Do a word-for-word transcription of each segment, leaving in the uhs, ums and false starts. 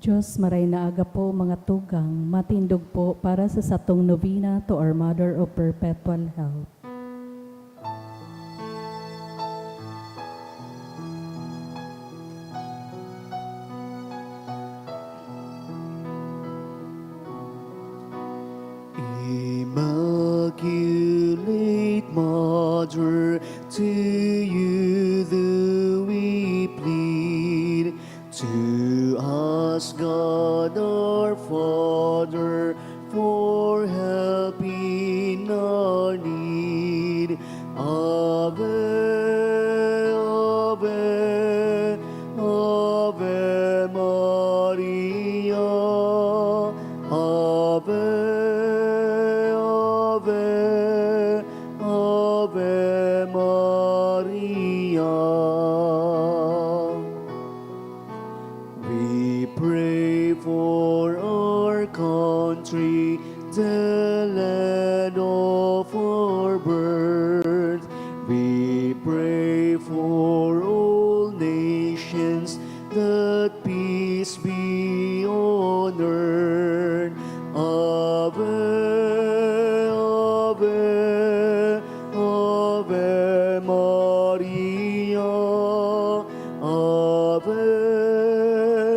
Diyos, maray na aga po, mga tugang, matindog po para sa satong novena to our Mother of Perpetual Help. Immaculate Mother, to you do we plead. To ask God our Father for help in our need. Ave, Ave, Ave Maria. Ave, Ave, Ave Maria. We pray for our country, the land of our birth. We pray for all nations, that peace be on earth. Ave, Ave, Ave Maria. Ave,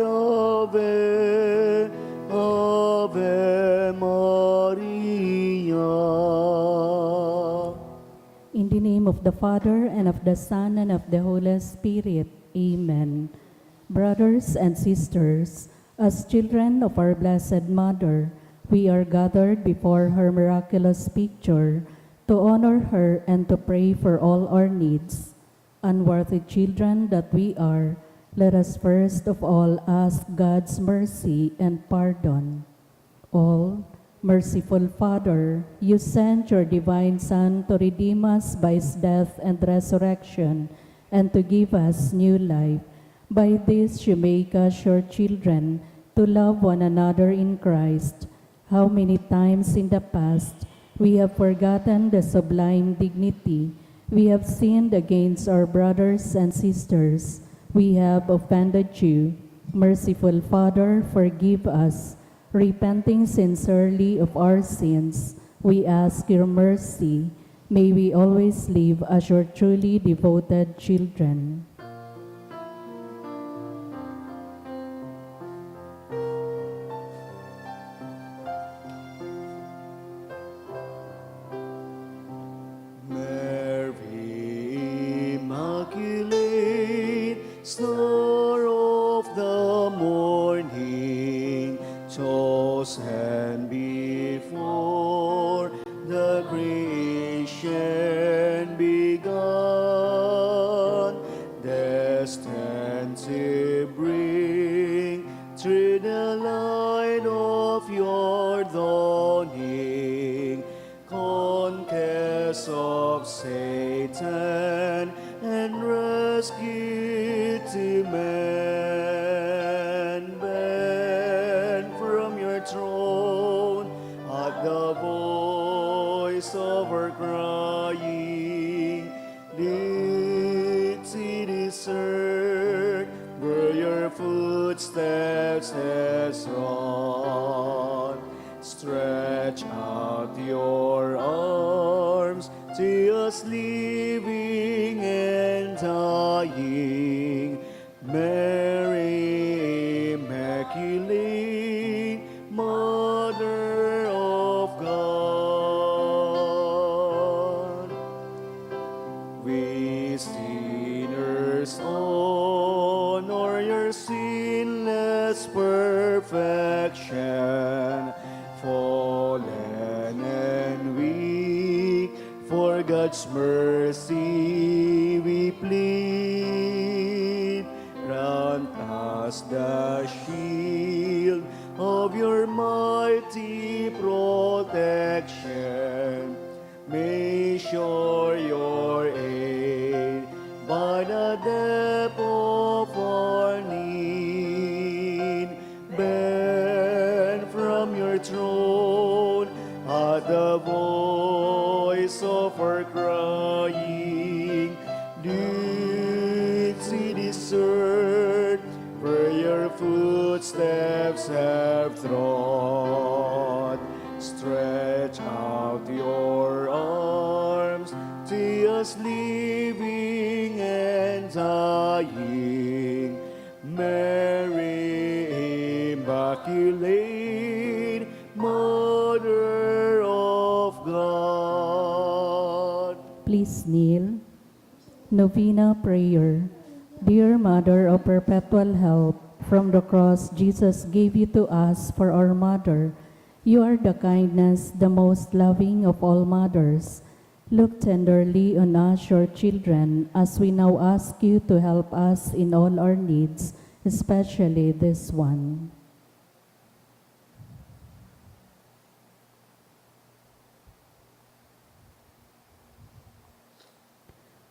Ave, Ave Maria. In the name of the Father, and of the Son, and of the Holy Spirit. Amen. Brothers and sisters, as children of our Blessed Mother, we are gathered before her miraculous picture to honor her and to pray for all our needs. Unworthy children that we are, let us first of all ask God's mercy and pardon. All merciful Father, you sent your divine Son to redeem us by his death and resurrection, and to give us new life. By this you make us your children, to love one another in Christ. How many times in the past we have forgotten the sublime dignity, we have sinned against our brothers and sisters, we have offended you. Merciful Father, forgive us. Repenting sincerely of our sins, we ask your mercy. May we always live as your truly devoted children. Mary Immaculate, Star of the morning, chosen before the creation began, destined to bring through the light of your dawning, conquest of Satan and rescue to men. Bend from your throne at the voice of our crying, did see this earth where your footsteps has trod. Stretch out your arms to us living and dying, Mary Immaculate, Mother of God. We sinners honor your sinless perfection. Fallen and weak, for God's mercy we plead. Grant us the shield of your mighty protection. May sure your aid by the depth of our need. Bend from your throne at the voice of our crying. Did see this earth where your footsteps Serve throne, stretch out your arms, see us living and dying. Mary Immaculate, Mother of God. Please kneel. Novena Prayer. Dear Mother of Perpetual Help, from the cross Jesus gave you to us for our mother. You are the kindness, the most loving of all mothers. Look tenderly on us, your children, as we now ask you to help us in all our needs, especially this one.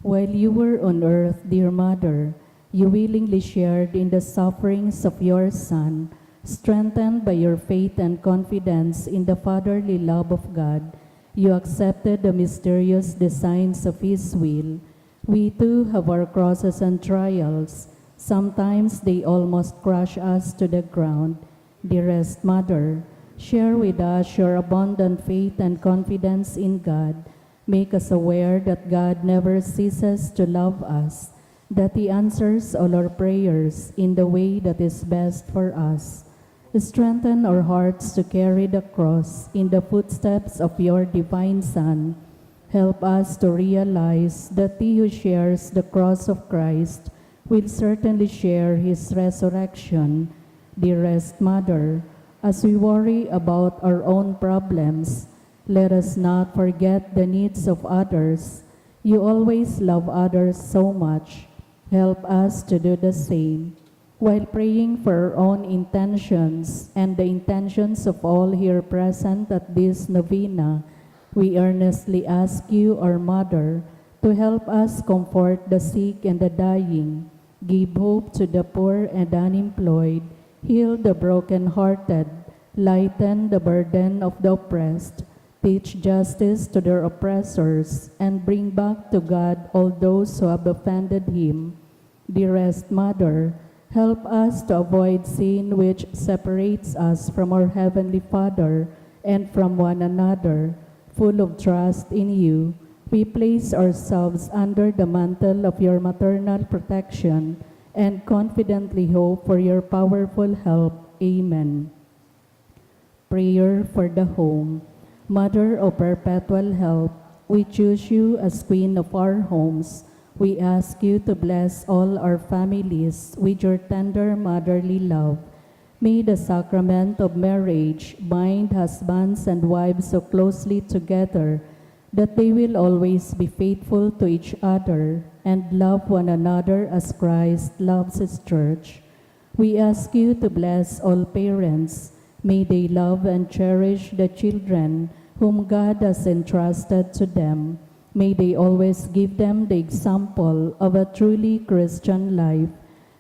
While you were on earth, dear Mother, you willingly shared in the sufferings of your Son. Strengthened by your faith and confidence in the fatherly love of God, you accepted the mysterious designs of His will. We too have our crosses and trials. Sometimes they almost crush us to the ground. Dearest Mother, share with us your abundant faith and confidence in God. Make us aware that God never ceases to love us, that He answers all our prayers in the way that is best for us. Strengthen our hearts to carry the cross in the footsteps of your divine Son. Help us to realize that he who shares the cross of Christ will certainly share his resurrection. Dearest Mother, as we worry about our own problems, let us not forget the needs of others. You always love others so much. Help us to do the same. While praying for our own intentions and the intentions of all here present at this novena, we earnestly ask you, our Mother, to help us comfort the sick and the dying, give hope to the poor and unemployed, heal the broken-hearted, lighten the burden of the oppressed, teach justice to their oppressors, and bring back to God all those who have offended Him. Dearest Mother, help us to avoid sin which separates us from our Heavenly Father and from one another. Full of trust in you, we place ourselves under the mantle of your maternal protection and confidently hope for your powerful help. Amen. Prayer for the Home. Mother of Perpetual Help, we choose you as Queen of our homes. We ask you to bless all our families with your tender motherly love. May the sacrament of marriage bind husbands and wives so closely together that they will always be faithful to each other and love one another as Christ loves His church. We ask you to bless all parents. May they love and cherish the children whom God has entrusted to them. May they always give them the example of a truly Christian life.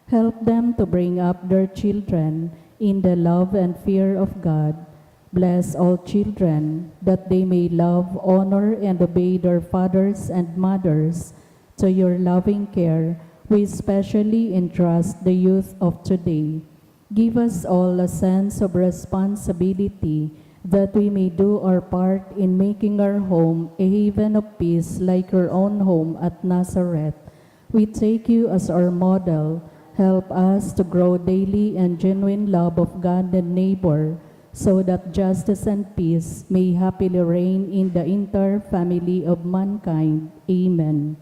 Help them to bring up their children in the love and fear of God. Bless all children, that they may love, honor, and obey their fathers and mothers. To your loving care, we especially entrust the youth of today. Give us all a sense of responsibility that we may do our part in making our home a haven of peace like your own home at Nazareth. We take you as our model. Help us to grow daily in genuine love of God and neighbor, so that justice and peace may happily reign in the entire family of mankind. Amen.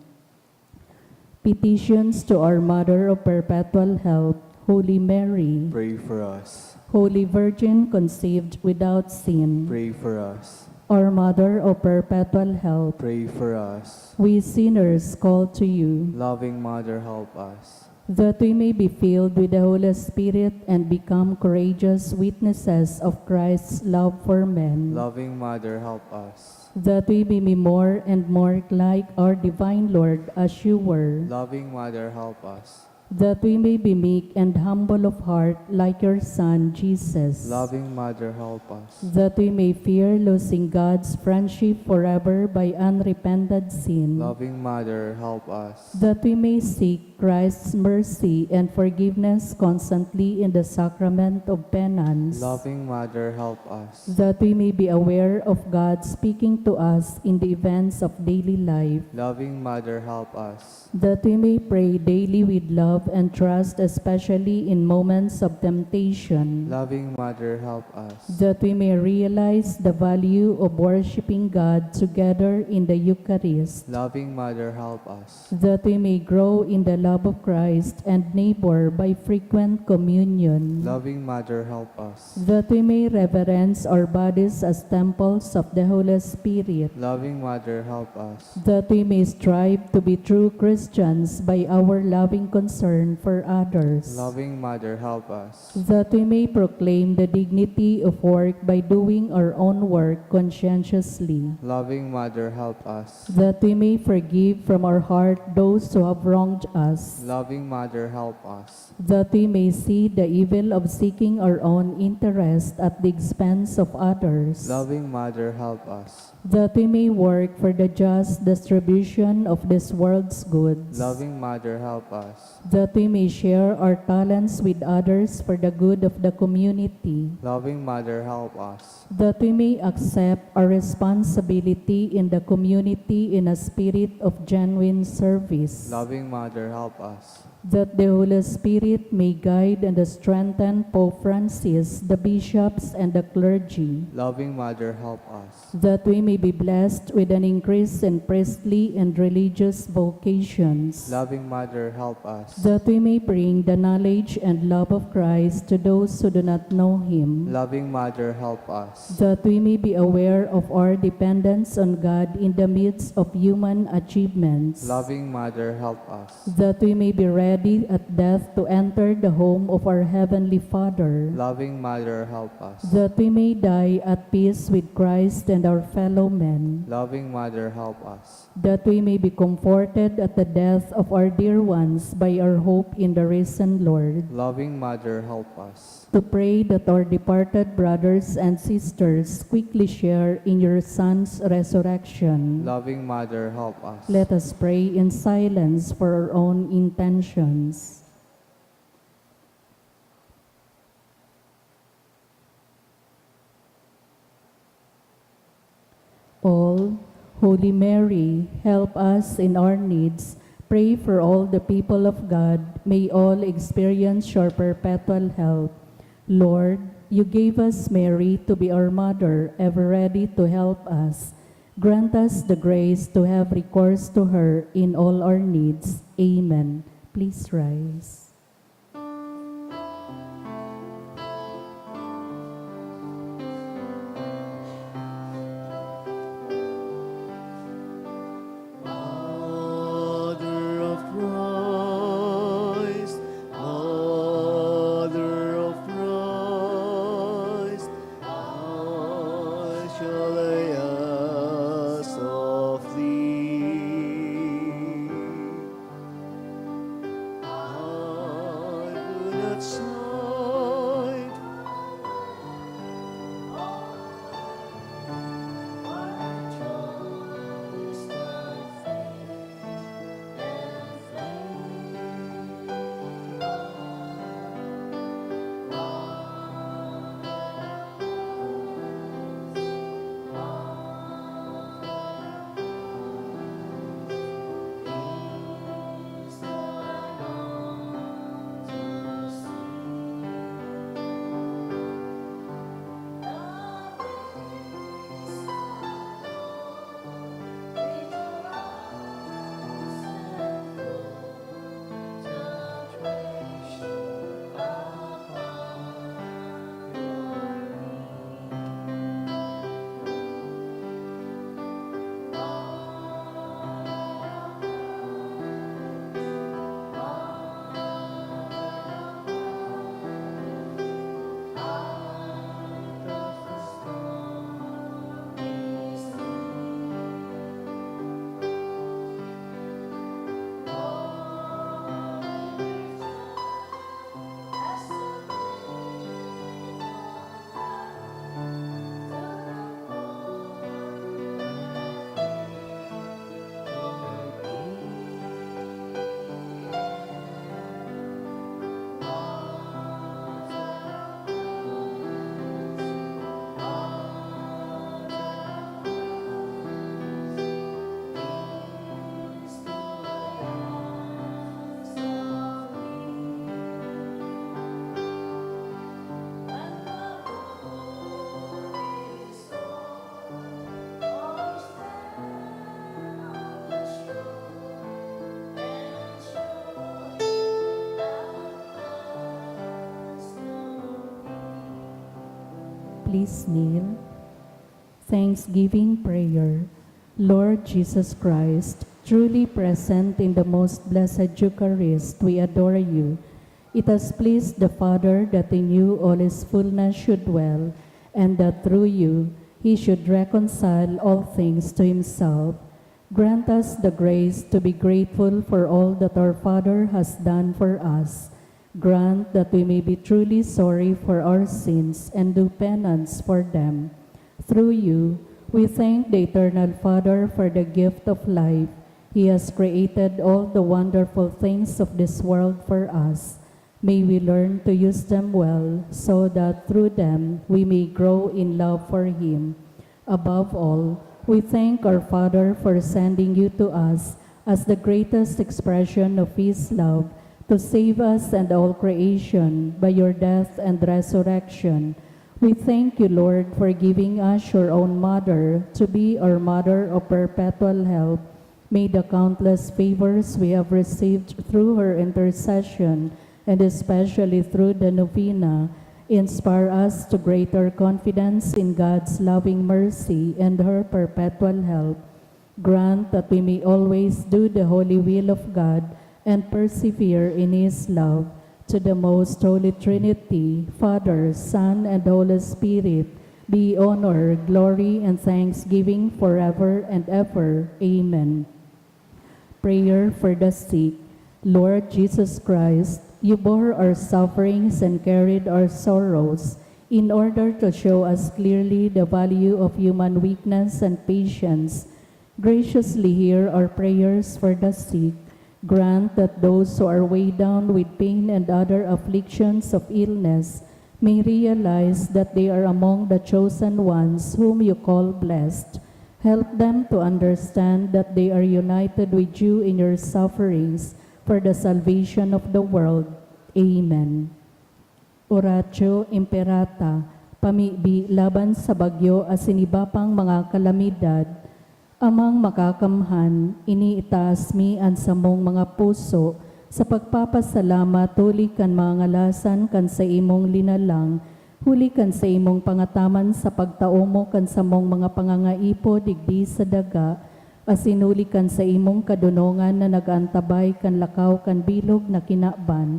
Petitions to our Mother of Perpetual Help, Holy Mary. Pray for us. Holy Virgin conceived without sin. Pray for us. Our Mother of Perpetual Help. Pray for us. We sinners call to you. Loving Mother, help us. That we may be filled with the Holy Spirit and become courageous witnesses of Christ's love for men. Loving Mother, help us. That we may be more and more like our divine Lord as you were. Loving Mother, help us. That we may be meek and humble of heart like your Son, Jesus. Loving Mother, help us. That we may fear losing God's friendship forever by unrepented sin. Loving Mother, help us. That we may seek Christ's mercy and forgiveness constantly in the sacrament of penance. Loving Mother, help us. That we may be aware of God speaking to us in the events of daily life. Loving Mother, help us. That we may pray daily with love and trust, especially in moments of temptation. Loving Mother, help us. That we may realize the value of worshiping God together in the Eucharist. Loving Mother, help us. That we may grow in the love of Christ and neighbor by frequent communion. Loving Mother, help us. That we may reverence our bodies as temples of the Holy Spirit. Loving Mother, help us. That we may strive to be true Christians by our loving concern for others. Loving Mother, help us. That we may proclaim the dignity of work by doing our own work conscientiously. Loving Mother, help us. That we may forgive from our heart those who have wronged us. Loving Mother, help us. That we may see the evil of seeking our own interest at the expense of others. Loving Mother, help us. That we may work for the just distribution of this world's goods. Loving Mother, help us. That we may share our talents with others for the good of the community. Loving Mother, help us. That we may accept our responsibility in the community in a spirit of genuine service. Loving Mother, help us. That the Holy Spirit may guide and strengthen Pope Francis, the bishops, and the clergy. Loving Mother, help us. That we may be blessed with an increase in priestly and religious vocations. Loving Mother, help us. That we may bring the knowledge and love of Christ to those who do not know Him. Loving Mother, help us. That we may be aware of our dependence on God in the midst of human achievements. Loving Mother, help us. That we may be ready at death to enter the home of our Heavenly Father. Loving Mother, help us. That we may die at peace with Christ and our fellow men. Loving Mother, help us. That we may be comforted at the death of our dear ones by our hope in the risen Lord. Loving Mother, help us. To pray that our departed brothers and sisters quickly share in your Son's resurrection. Loving Mother, help us. Let us pray in silence for our own intentions. Paul, Holy Mary, help us in our needs. Pray for all the people of God. May all experience your perpetual help. Lord, you gave us Mary to be our mother, ever ready to help us. Grant us the grace to have recourse to her in all our needs. Amen. Please rise. Mother of Christ, Mother of Christ, how shall I ask of thee? How Please kneel. Thanksgiving prayer. Lord Jesus Christ, truly present in the most blessed Eucharist, we adore you. It has pleased the Father that in you all his fullness should dwell, and that through you he should reconcile all things to himself. Grant us the grace to be grateful for all that our Father has done for us. Grant that we may be truly sorry for our sins and do penance for them. Through you, we thank the Eternal Father for the gift of life. He has created all the wonderful things of this world for us. May we learn to use them well so that through them we may grow in love for Him. Above all, we thank our Father for sending you to us as the greatest expression of His love to save us and all creation by your death and resurrection. We thank you, Lord, for giving us your own Mother to be our Mother of Perpetual Help. May the countless favors we have received through her intercession, and especially through the novena, inspire us to greater confidence in God's loving mercy and her perpetual help. Grant that we may always do the holy will of God and persevere in His love. To the most holy Trinity, Father, Son, and Holy Spirit, be honor, glory, and thanksgiving forever and ever. Amen. Prayer for the sick. Lord Jesus Christ, you bore our sufferings and carried our sorrows in order to show us clearly the value of human weakness and patience. Graciously hear our prayers for the sick. Grant that those who are weighed down with pain and other afflictions of illness may realize that they are among the chosen ones whom you call blessed. Help them to understand that they are united with you in your sufferings for the salvation of the world. Amen. Oratio Imperata, pamibi laban sa bagyo asin iba pang mga kalamidad. Amang Makakamhan, iniitaas mi an samong mga puso sa pagpapasalamat huli kan mga ngalasan kan saimong linalang, huli kan saimong pangataman sa pagtao mo kan samong mga pangangaipo digdi sa daga, asin huli kan saimong kadonongan na nag-aantabay kan lakaw kan bilog na kinaban.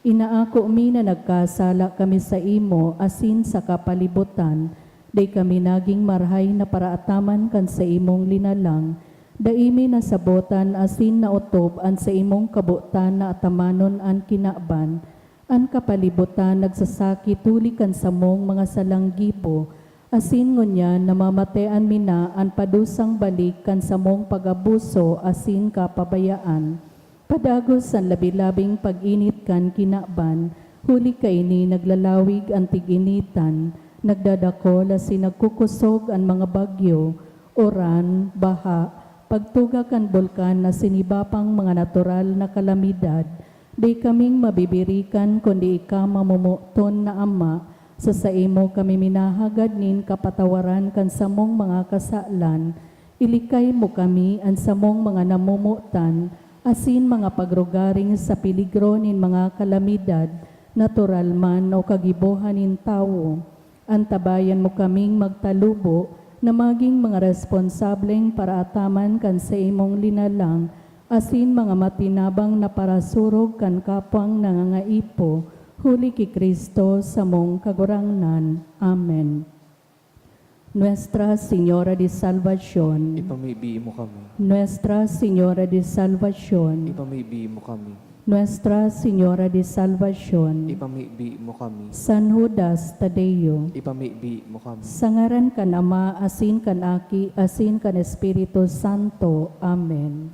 Inaako mi na nagkasala kami saimo asin sa kapalibutan, dai kami nagin marahay na paraataman kan saimong linalang. Dai mi nasabotan asin naotob an saimong kabotan na atamanon an kinaban. An kapalibutan nagsasakit huli kan samong mga salang gibo, asin ngunyan namamatean mi na an padusang balik kan samong pag-abuso asin kapabayaan. Padagos an labi-labing pag-init kan kinaban, huli kaini naglalawig an tig-initan, nagdadakol asin nagkukosog an mga bagyo, uran, baha, pagtuga kan bulkan asin iba pang mga natural na kalamidad. Dai kaming mabibirikan kundi ika, mamomoton na Ama, sa saimo kami minahagad nin kapatawaran kan samong mga kasalan. Ilikay mo kami, an samong mga namomotan, asin mga pagrugaring sa peligro nin mga kalamidad, natural man o kagibohan nin tawo. Antabayan mo kaming magtalubo na magin mga responsableng paraataman kan saimong linalang, asin mga matinabang na parasurog kan kapwang nangangaipo, huli ki Cristo samong Kagurangnan. Amen. Nuestra Señora de Salvacion. Ipamibi mo kami. Nuestra Señora de Salvacion. Ipamibi mo kami. Nuestra Señora de Salvacion. Ipamibi mo kami. San Judas Tadeo. Ipamibi mo kami. Sa ngaran kan Ama, asin kan Aki, asin kan Espiritu Santo. Amen.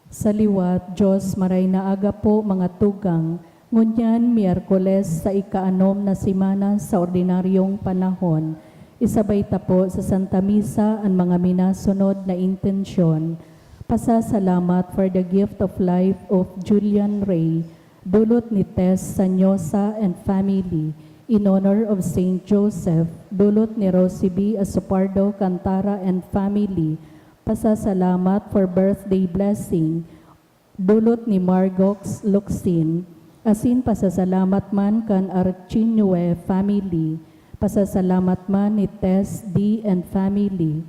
Sa liwat, Diyos, maray na aga po, mga tugang. Ngunyan, Miyerkules sa ikaanom na semana sa ordinaryong panahon, isabay ta po sa Santa Misa an mga minasunod na intensyon. Pasasalamat for the gift of life of Julian Ray, dulot ni Tess Sanyosa and family, in honor of Saint Joseph, dulot ni Rosie B. Asopardo Cantara and family, pasasalamat for birthday blessing, dulot ni Margox Luxin, asin pasasalamat man kan Archinue family. Pasasalamat man ni Tess D and family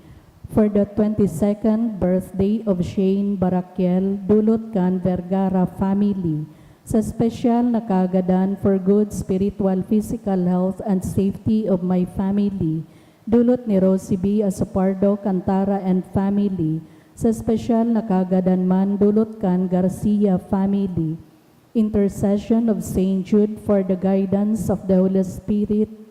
for the twenty-second birthday of Shane Barakiel, dulot kan Vergara family. Sa espesyal na kaagadan for good spiritual, physical health and safety of my family, dulot ni Rosie B Asopardo Cantara and family. Sa espesyal na kaagadan man, dulot kan Garcia family. Intercession of Saint Jude for the guidance of the Holy Spirit,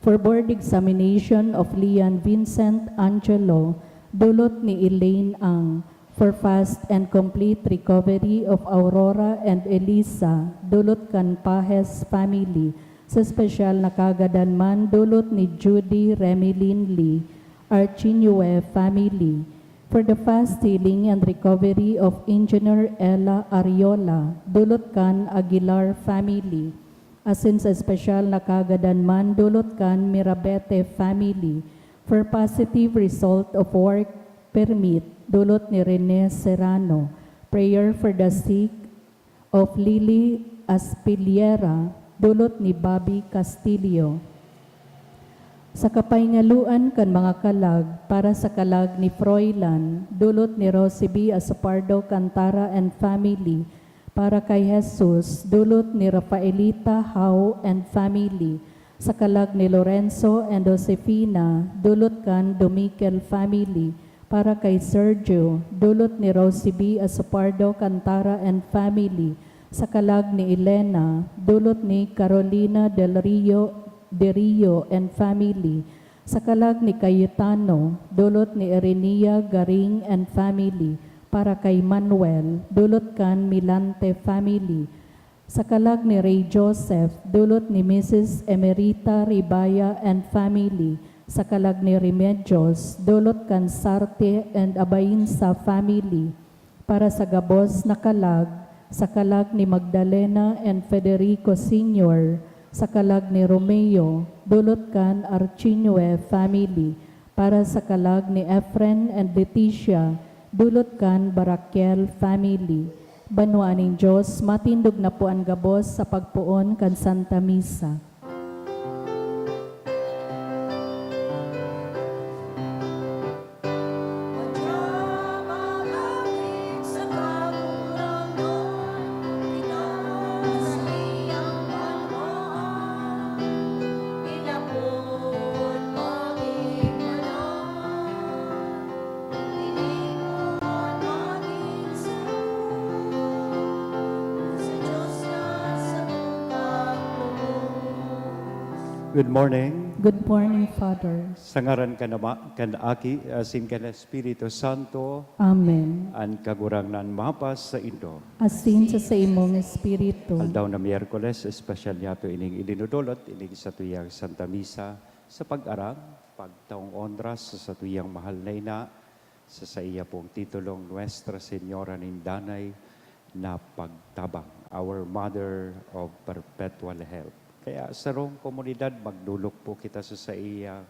for board examination of Lian Vincent Angelo, dulot ni Elaine Ang, for fast and complete recovery of Aurora and Elisa, dulot kan Pahes family. Sa espesyal na kaagadan man, dulot ni Judy Remilin Lee, Archinue family. For the fast healing and recovery of Engineer Ella Ariola, dulot kan Aguilar family. Asin sa espesyal na kaagadan man, dulot kan Mirabete family. For positive result of work permit, dulot ni Rene Serrano. Prayer for the sick of Lily Aspiliera, dulot ni Bobby Castillo. Sa kapahingaluan kan mga kalag, para sa kalag ni Froilan, dulot ni Rosie B Asopardo Cantara and family, para kay Jesus, dulot ni Rafaelita Hao and family, sa kalag ni Lorenzo and Josefina, dulot kan Domiquel family, para kay Sergio, dulot ni Rosie B Asopardo Cantara and family, sa kalag ni Elena, dulot ni Carolina Del Rio, De Rio and family, sa kalag ni Cayetano, dulot ni Erenia Garing and family, para kay Manuel, dulot kan Milante family, sa kalag ni Rey Joseph, dulot ni Missus Emerita Ribaya and family, sa kalag ni Remedios, dulot kan Sarte and Abainsa family, para sa gabos na kalag, sa kalag ni Magdalena and Federico Senior, sa kalag ni Romeo, dulot kan Archinue family, para sa kalag ni Efren and Leticia, dulot kan Barakiel family. Banwaan nin Dios, matindog na po an gabos sa pagpoon kan Santa Misa. Good morning. Good morning, Father. Sa ngaran kan Ama, kan Aki, asin kan Espiritu Santo. Amen. An Kagurangnan mapasaindo. Asin sa saimong espiritu. Aldaw na Miyerkules, espesyal niyato ining idinudulot, ining satuyang Santa Misa, sa pag-arang, pagtaong onra sa satuyang mahal na ina, sa saiya pong titulong Nuestra Señora nin Danay na Pagtabang, Our Mother of Perpetual Help. Kaya sarong komunidad, magdolok po kita sa saiyang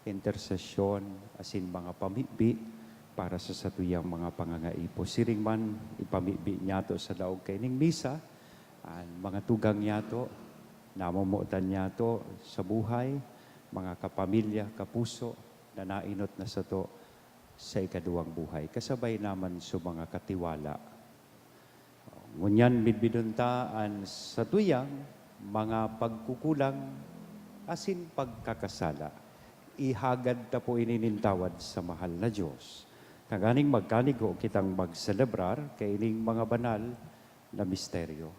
intersesyon asin mga pamibi para sa satuyang mga pangangaipo. Siring man, ipamibi niyato sa laog kaining misa an mga tugang niyato, namomotan niyato sa buhay, mga kapamilya, kapuso, na nainot na sato sa ikaduwang buhay, kasabay naman sa mga katiwala. Ngunyan, midbidon ta an satuyang mga pagkukulang asin pagkakasala. Ihagad ta po ini nin tawad sa mahal na Dios, tanganing magkanigo kitang magselebrar kaining mga banal na misteryo.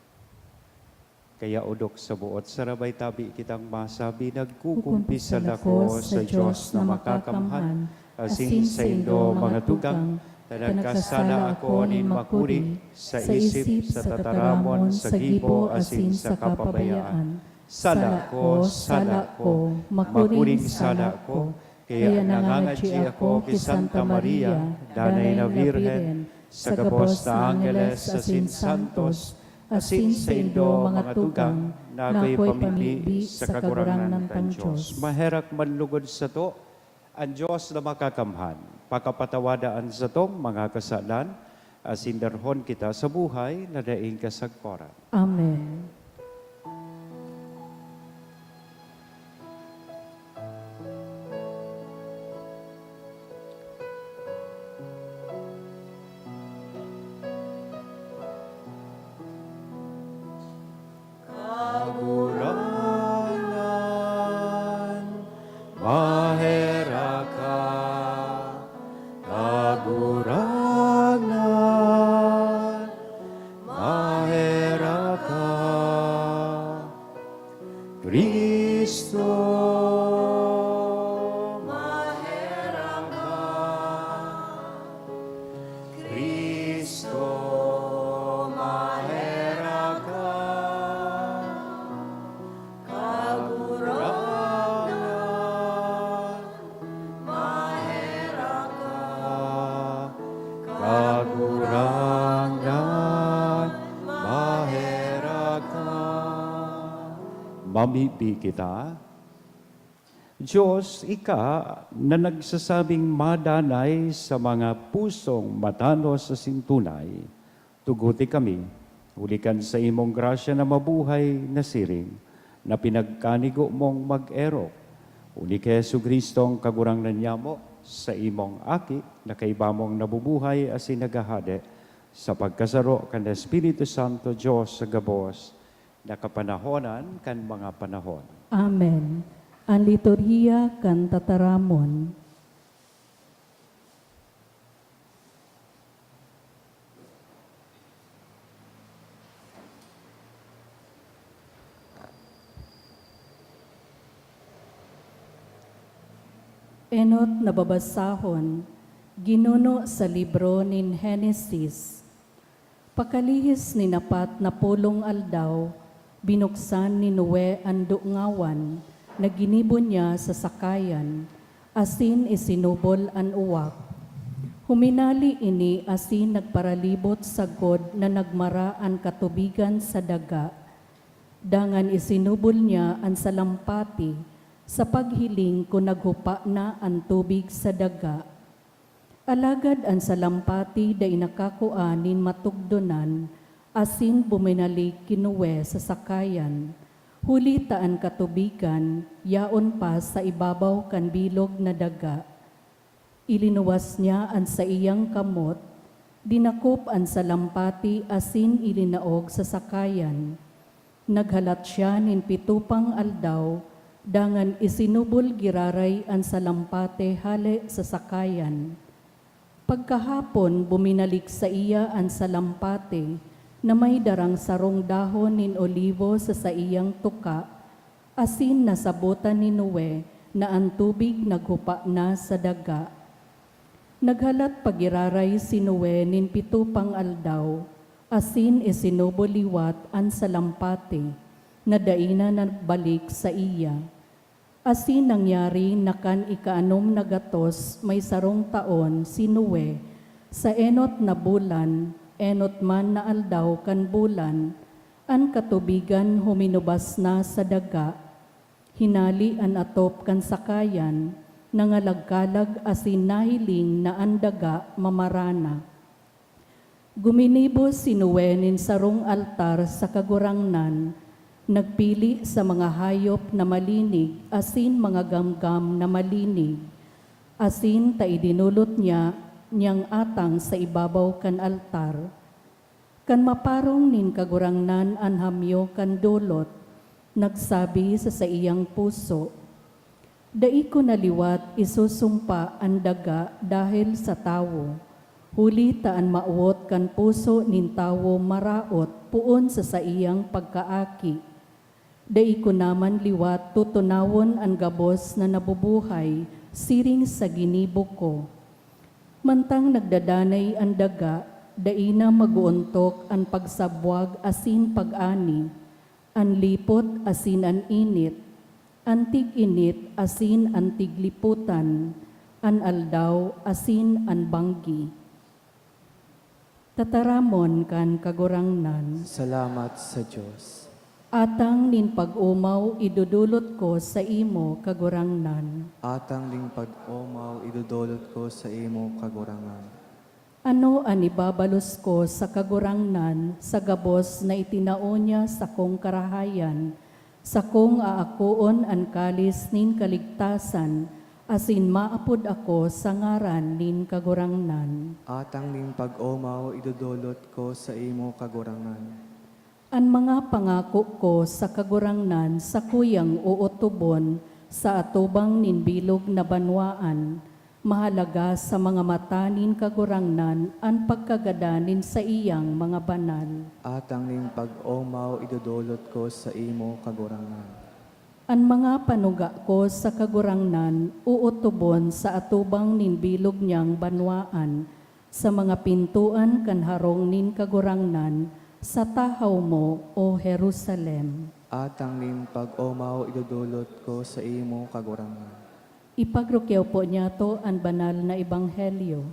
Kaya odok sa buot sarabay tabi kitang masabi, nagkukumpisal ako sa Dios na makakamhan, asin saindo, mga tugang, ta nagkasala ako nin makuri, sa isip, sa tataramon, sa gibo, asin sa kapabayaan. Sala ko, sala ko, makuring sala ko. Kaya nangangadyi ako ki Santa Maria, Danay na Birhen, sa gabos na angeles asin santos, asin saindo, mga tugang, na akoy pamibi sa Kagurangnan tang Dios. Maherak man lugod sato an Dios na makakamhan, pakapatawada an satong mga kasalan, asin darhon kita sa buhay na daing kasagkoran. Amen. Kagurangnan, maherak ka. Cristo, maherak ka. Cristo, maherak ka. Kagurangnan, maherak ka. Kagurangnan, maherak ka. Mamibi kita. Dios, ika na nagsasabing madanay sa mga pusong matanos asin tunay, tuguti kami, huli kan saimong grasya na mabuhay na siring, na pinagkanigo mong mag-erok. Huli ki Jesu-Cristo, ang Kagurangnan niyamo, saimong Aki, na kaiba mong nabubuhay asin naghahade, sa pagkasaro kan Espiritu Santo, Dios sa gabos, na kapanahonan kan mga panahon. Amen. An liturhiya kan tataramon. Enot na babasahon, ginuno sa libro nin Henesis. Pakalihis nin apat na pulong aldaw, binuksan ni Noe an dungawan na ginibo niya sa sakayan, asin isinubol an uwak. Huminali ini asin nagparalibot sagkod na nagmara an katubigan sa daga. Dangan isinubol niya an salampati sa paghiling kun naghupa na an tubig sa daga. Alagad an salampati dai nakakua nin matugdonan asin buminalik ki Noe sa sakayan, huli ta an katubigan yaon pa sa ibabaw kan bilog na daga. Ilinuwas niya an saiyang kamot, dinakop an salampati asin ilinaog sa sakayan. Naghalat siya nin pito pang aldaw, dangan isinubol giraray an salampati hale sa sakayan. Pagkahapon, buminalik saiya an salampati na may darang sarong dahon nin olibo sa saiyang tuka, asin nasabotan ni Noe na an tubig naghupa na sa daga. Naghalat pa giraray si Noe nin pito pang aldaw, asin isinubol liwat an salampati, na dai na nagbalik saiya. Asin nangyari na kan ikaanom na gatos may sarong taon si Noe, sa enot na bulan, enot man na aldaw kan bulan, an katubigan huminubas na sa daga. Hinali an atop kan sakayan, nangalagkalag asin nahiling na an daga mamara na. Guminibo si Noe nin sarong altar sa Kagurangnan, nagpili sa mga hayop na malinig asin mga gamgam na malinig, asin ta idinolot niya niyang atang sa ibabaw kan altar. Kan maparong nin Kagurangnan an hamyo kan dolot, nagsabi sa saiyang puso, "Dai ko na liwat isusumpa an daga dahel sa tawo, huli ta an mawot kan puso nin tawo maraot poon sa saiyang pagkaaki. Dai ko naman liwat tutunawon an gabos na nabubuhay siring sa ginibo ko." Mantang nagdadanay an daga, dai na mag-oontok an pagsabwag asin pag-ani, an lipot asin an init, an tig-init asin an tiglipotan, an aldaw asin an banggi. Tataramon kan Kagurangnan. Salamat sa Dios. Atang nin pag-omaw idodolot ko saimo, Kagurangnan. Atang nin pag-omaw idodolot ko saimo, Kagurangnan. Ano an ibabalos ko sa Kagurangnan sa gabos na itinao niya sakong karahayan? Sakong aakoon an kalis nin kaligtasan, asin maapod ako sa ngaran nin Kagurangnan. Atang nin pag-omaw idodolot ko saimo, Kagurangnan. An mga pangako ko sa Kagurangnan sakuyang ootobon sa atubang nin bilog na banwaan. Mahalaga sa mga mata nin Kagurangnan an pagkagadan nin saiyang mga banal. Atang nin pag-omaw idodolot ko sa imo, Kagurangnan. An mga panuga ko sa Kagurangnan ootobon sa atubang nin bilog niyang banwaan, sa mga pintoan kan harong nin Kagurangnan, sa tahaw mo, O Jerusalem. Atang nin pag-omaw idodolot ko sa imo, Kagurangnan. Ipagrukyaw po niyato an banal na ebanghelyo.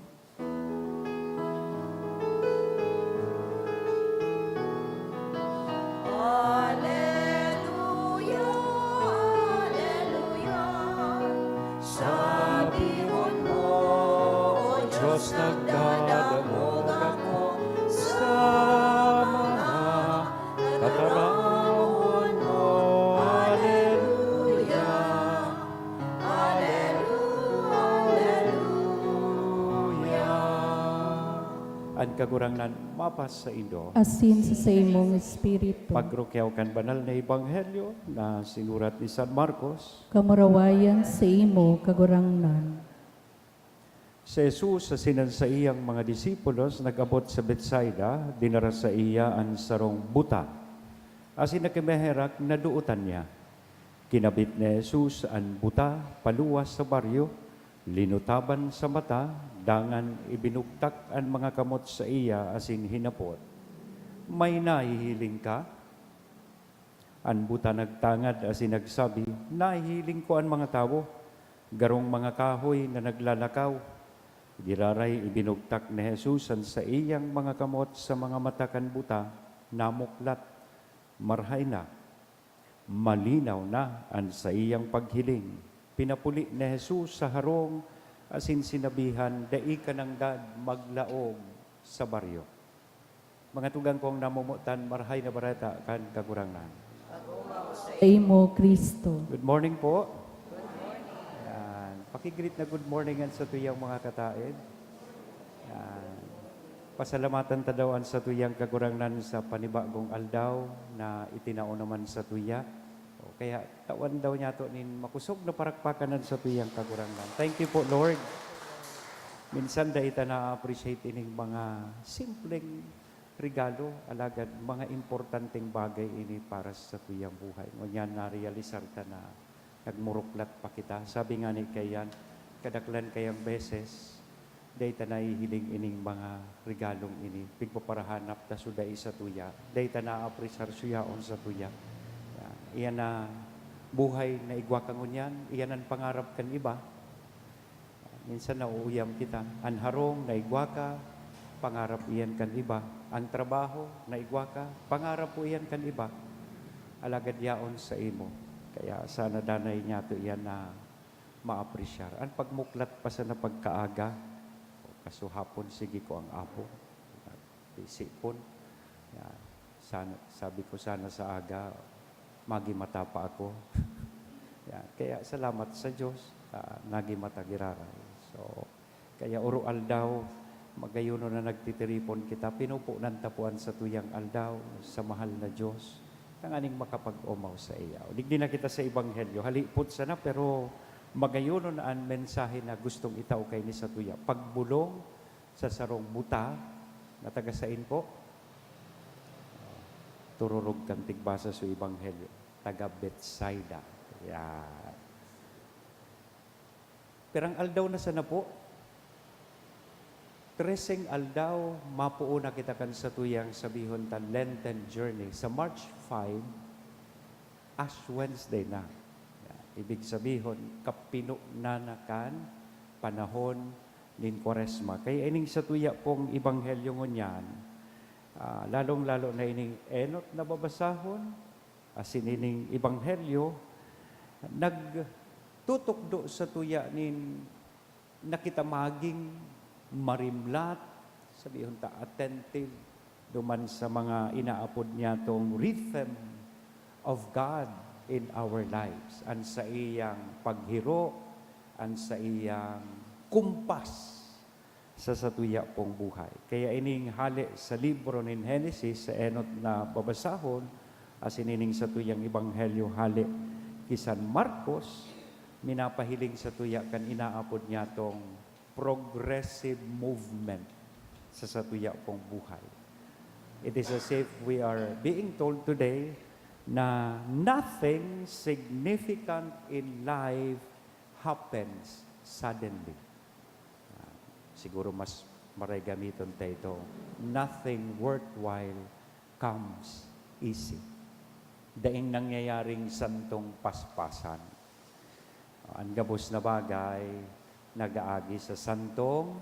Aleluya, aleluya. Sabihon mo, O Diyos, nagdadangog ako sa mga tataramon mo. Aleluya, aleluya, aleluya. An Kagurangnan mapasaindo. Asin sa saimong espiritu. Pagrukyaw kan banal na ebanghelyo na sinurat ni San Marcos. Kamurawayan sa imo, Kagurangnan. Si Jesus asin an saiyang mga disipulos nag-abot sa Betsaida, dinara saiya an sarong buta, asin nakimiherak na dootan niya. Kinabit ni Jesus an buta paluwas sa baryo, linutaban sa mata, dangan ibinugtak an mga kamot saiya asin hinapot, "May nahihiling ka?" An buta nagtangad asin nagsabi, "Nahihiling ko an mga tawo, garong mga kahoy na naglalakaw." Giraray ibinugtak ni Jesus an saiyang mga kamot sa mga mata kan buta, namuklat, marahay na. Malinaw na an saiyang paghiling. Pinapuli ni Jesus sa harong asin sinabihan, "Dai ka nanggad maglaog sa baryo." Mga tugang kong namomotan, Marahay na Bareta kan Kagurangnan. Sa imo, Cristo. Good morning po. Yan. Pakigreet na good morning an satuyang mga kataed. Yan. Pasalamatan ta daw an satuyang Kagurangnan sa panibagong aldaw na itinao naman satuya. O kaya, tawan daw niyato nin makosog na parakpakan an satuyang Kagurangnan. Thank you po, Lord. Minsan dai ta na-appreciate ining mga simpleng regalo, alagad mga importanteng bagay ini para sa satuyang buhay. Ngunyan narealisar ta na nagmuruklat pa kita. Sabi ngani kaiyan, kadaklan kayang beses, dai ta nahihiling ining mga regalong ini. Pigpaparahanap ta so dai satuya. Dai ta naapresar so yaon satuya. Yan. Iyan na buhay na igwa ka ngunyan, iyan an pangarap kan iba. Minsan nauuyam kita. An harong na igwa ka, pangarap iyan kan iba. An trabaho na igwa ka, pangarap po iyan kan iba. Alagad yaon sa imo. Kaya sana danay niyato iyan na maapresyar. An pagmuklat pa sana pagkaaga, o kasuhapon, sige ko ang Apo. Isipon. Yan. Sana, sabi ko sana sa aga, magimata pa ako. Yan. Kaya salamat sa Diyos, ah, nagimata giraray. So, kaya oro-aldaw, magayon na nagtitiripon kita, pinupunan ta po an satuyang aldaw sa mahal na Diyos, tanganing makapag-omaw sa iya. Digdi na kita sa Ebanghelyo. Halipot sana, pero magayon na an mensahe na gustong itao kaini satuya. Pagbolong sa sarong buta na taga sain po? Tururog kan tigbasa so Ebanghelyo. Taga Betsaida. Yan. Pirang aldaw na sana po? Treseng aldaw, mapoon na kita kan satuyang sabihon ta Lenten journey. Sa March five, Ash Wednesday na. Yan. Ibig sabihon, kapinonan na kan panahon nin Kwaresma. Kaya ining satuya pong ebanghelyo ngunyan, ah, lalong-lalo na ining enot na babasahon, asin ining ebanghelyo, nagtutukdo satuya nin na kita maging marimlat, sabihon ta, attentive, duman sa mga inaapod niyatong rhythm of God in our lives. An saiyang paghiro, an saiyang kumpas sa satuya pong buhay. Kaya ining hale sa libro nin Henesis, sa enot na babasahon, asin ining satuyang ebanghelyo hale ki San Marcos, Minapahiling sa tuya kan inaapod niya tong progressive movement sa satuya pong buhay. It is as if we are being told today na nothing significant in life happens suddenly. Ah, siguro mas maray gamiton ta ito, nothing worthwhile comes easy. Daing nangyayaring santong paspasan. An gabos na bagay nag-aagi sa santong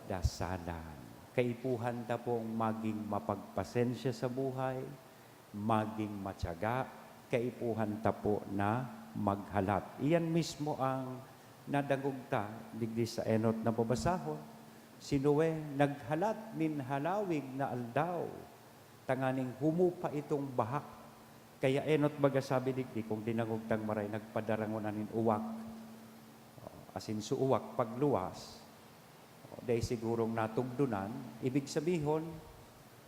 dasalan. Kaipuhan ta pong maging mapagpasensya sa buhay, maging matiyaga, kaipuhan ta po na maghalat. Iyan mismo ang nadangog ta digdi sa enot na babasahon. Si Noe naghalat nin halawig na aldaw, tanganing humupa itong baha. Kaya enot baga sabi digdi, kung dinangog tang maray, nagpadarangon na nin uwak. O, asin sa uwak, pagluwas, o, dai sigurong natugdonan, ibig sabihon,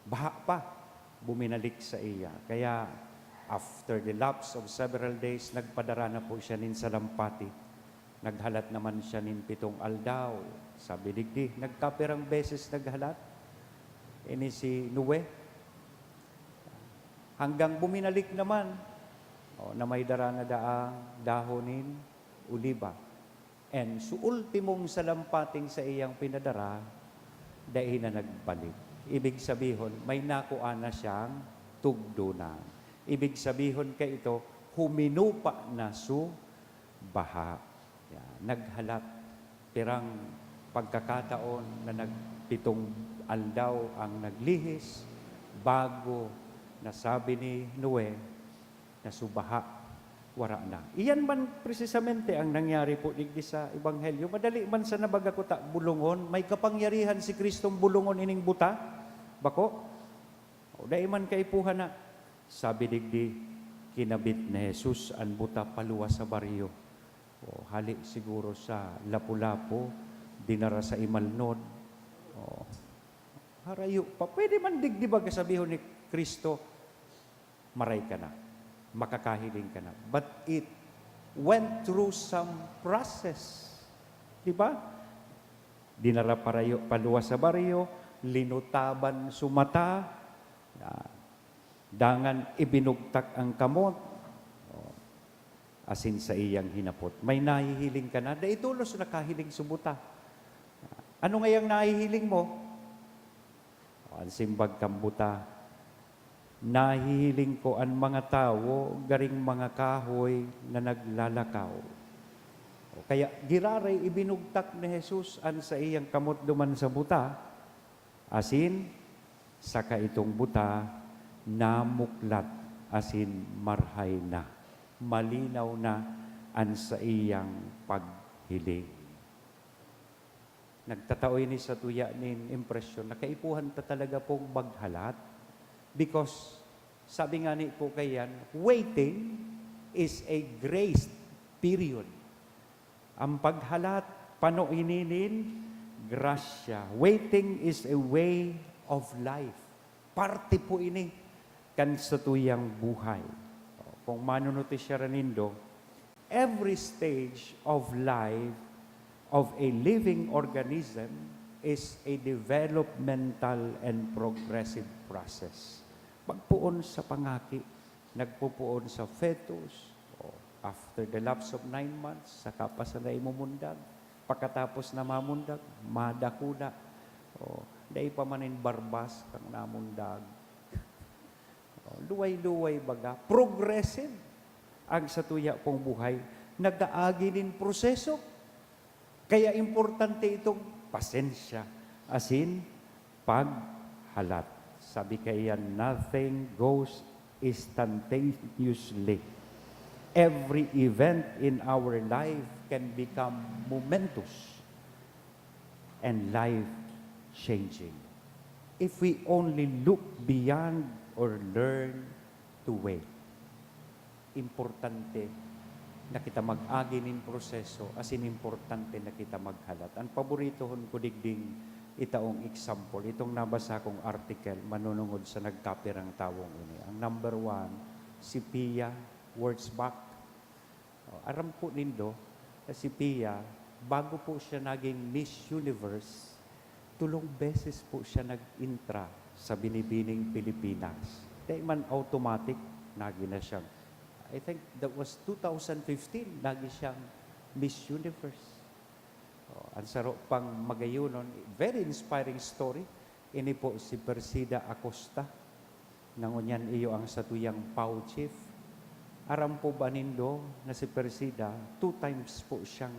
baha pa, buminalik sa iya. Kaya, after the lapse of several days, nagpadara na po siya nin salampati. Naghalat naman siya nin pitong aldaw. Sabi digdi, nagkapirang beses naghalat ini si Noe. Hanggang buminalik naman, o, na may dara na daang dahon nin oliba. And sa ultimong salampating sa iyang pinadara, dai na nagbalik. Ibig sabihon, may nakua na siyang tugdonan. Ibig sabihon kaito, huminupa na su baha. Yan, naghalat. Pirang pagkakataon na nagpitong aldaw ang naglihis bago nasabi ni Noe na su baha, wara na. Iyan man presisamente ang nangyari po digdi sa Ebanghelyo. Madali man sana baga kuta bulongon, may kapangyarihan si Kristong bulongon ining buta? Bako? O dai man kaipuhan na. Sabi digdi, kinabit ni Jesus an buta paluwas sa baryo. O hali siguro sa Lapu-Lapu, dinara sa Imalnod. O, harayo pa. Pwede man digdi baga sabihon ni Kristo, maray ka na, makakahiling ka na. But it went through some process. Di ba? Dinara parayo, paluwas sa baryo, linutaban su mata, ah, dangan ibinugtak ang kamot, o, asin saiyang hinapot, "May nahihiling ka na?" Dai tolos nakahiling su buta. Ano ngayang nahihiling mo? O, an simbag kan buta, "Nahihiling ko an mga tawo garing mga kahoy na naglalakaw." O, kaya giraray ibinugtak ni Jesus an saiyang kamot duman sa buta, asin saka itong buta namuklat asin marhay na. Malinaw na an saiyang paghiling. Nagtatao ini sa tuya nin impresyon na kaipuhan ta talaga pong maghalat. Because, sabi nga ni po kaiyan, waiting is a grace period. Ang paghalat, pano ini nin grasya. Waiting is a way of life. Parte po ini kan satuyang buhay. Kung manunutisiara nindo, every stage of life of a living organism is a developmental and progressive process. Magpoon sa pangaki, nagpopoon sa fetus, o, after the lapse of nine months, saka pa sana imumundag. Pakatapos na mamundag, madakula. O, dai pa man nin barbas kang namundag. O, luway-luway baga, progressive ang satuya pong buhay. Nag-aagi nin proseso. Kaya importante itong pasensya, asin paghalat. Sabi kaiyan, "Nothing goes instantaneously." Every event in our life can become momentous and life-changing if we only look beyond or learn to wait. Importante na kita mag-agi nin proseso, asin importante na kita maghalat. An paboritohon ko digding itaong example, itong nabasa kong article manunungod sa nagkapirang tawong ini. Ang number one, si Pia Wurtzbach. Oh, aram po nindo na si Pia, bago po siya naging Miss Universe, tulong beses po siya nag-intra sa Binibining Pilipinas. Dai man automatic, nagi na siyang, I think that was two thousand fifteen, nagi siyang Miss Universe. Oh, ang saro pang magayonon, very inspiring story. Ini po si Persida Acosta. Nangunyan iyo ang satuyang P A W chief. Aram po ba nindo na si Persida, two times po siyang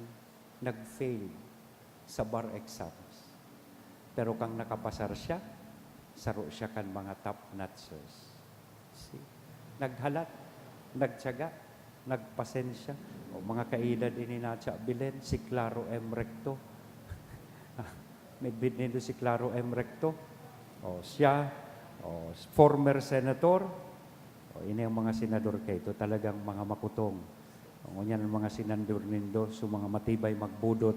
nag-fail sa bar exams. Pero kang nakapasar siya, saro siya kan mga top notchers. See? Naghalat, nagtiyaga, nagpasensya. O, mga kaedad ini na siya, Belen, si Claro M. Recto. Midbid nindo si Claro M. Recto. O, siya, o, former senator. O, ini ang mga senador kay ito, talagang mga makutong. Ngunyan ang mga senador nindo, so mga matibay magbudot.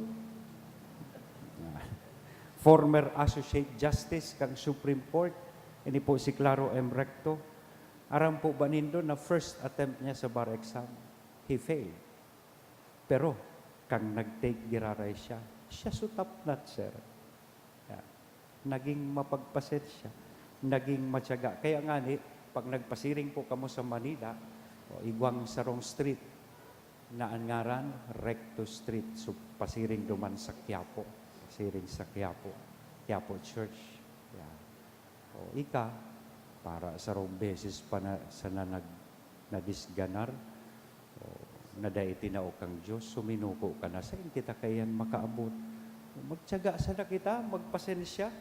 Former Associate Justice kan Supreme Court, ini po si Claro M. Recto. Aram po ba nindo na first attempt niya sa bar exam, he failed. Pero, kang nag-take giraray siya, siya so top notcher. Yeah. Naging mapagpasensya, naging matiyaga. Kaya ngani, pag nagpasiring po kamo sa Manila, o, igwang sarong street na an ngaran, Recto Street. So, pasiring duman sa Quiapo. Pasiring sa Quiapo. Quiapo Church. Yeah. O, ika, para sarong beses pa na, sana nag-, nadisganar, o, na dai tinao kang Dios, suminuko ka na, sain kita kaiyan makaabot? Magtiyaga sana kita, magpasensya.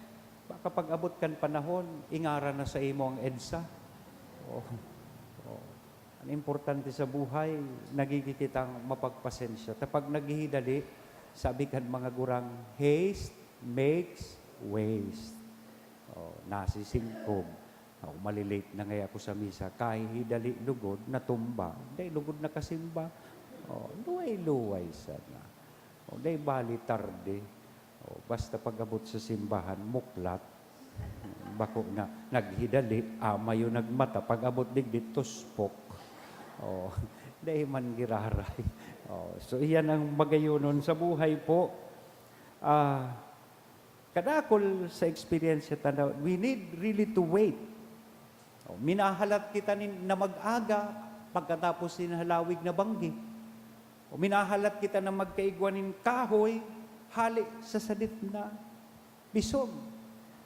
Baka pag-abot kan panahon, ingaran na sa imo ang EDSA. O, o. An importante sa buhay, nagigikitang mapagpasensya. Ta pag naghihidali, sabi kan mga gurang, "Haste makes waste." O, nasisingkog. O, malilate na ngaya ako sa misa. Kahihidali lugod, natumba. Dai lugod nakasimba. O, luway-luway sana. O, dai bali tarde. O, basta pag-abot sa simbahan, muklat. Bako na, naghidali, amayo nagmata, pag-abot digdi, tuspok. O, dai man giraray. O, so, iyan ang magayonon sa buhay po. Ah, kadakol sa eksperyensya ta na, we need really to wait. O, minahalat kita nin, na mag-aga pagkatapos nin halawig na banggi. O, minahalat kita na magkaigwa nin kahoy hale sa sadit na bisog.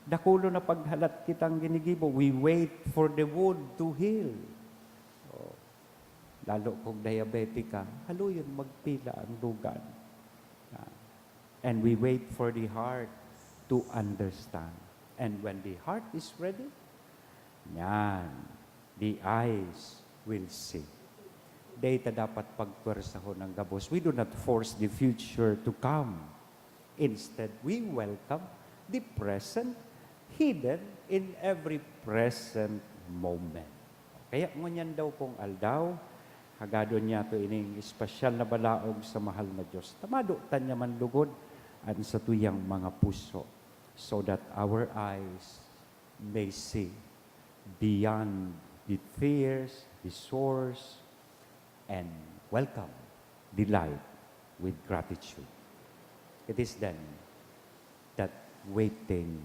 Dakulon na paghalat kitang ginigibo. We wait for the wound to heal. O, lalo kung diabetic ka, haluyon magpila ang dugan. Ah, and we wait for the heart to understand. And when the heart is ready, yan, the eyes will see. Dai ta dapat pagpwersahon ang gabos. We do not force the future to come. Instead, we welcome the present, hidden in every present moment. Kaya ngunyan daw pong aldaw, hagadon niyato ining espesyal na balaog sa mahal na Dios. Ta madotan niya man lugod an satuyang mga puso, so that our eyes may see beyond the tears, the sores, and welcome the light with gratitude. It is then that waiting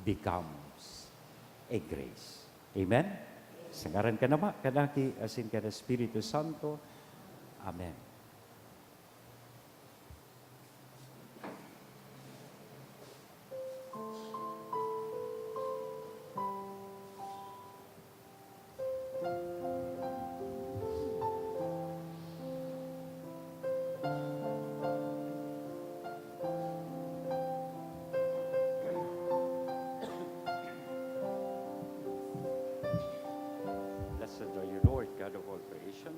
becomes a grace. Amen? Sa ngaran kan Ama, kan Aki, asin kan Espiritu Santo. Amen. Blessed are you, Lord, God of all creation.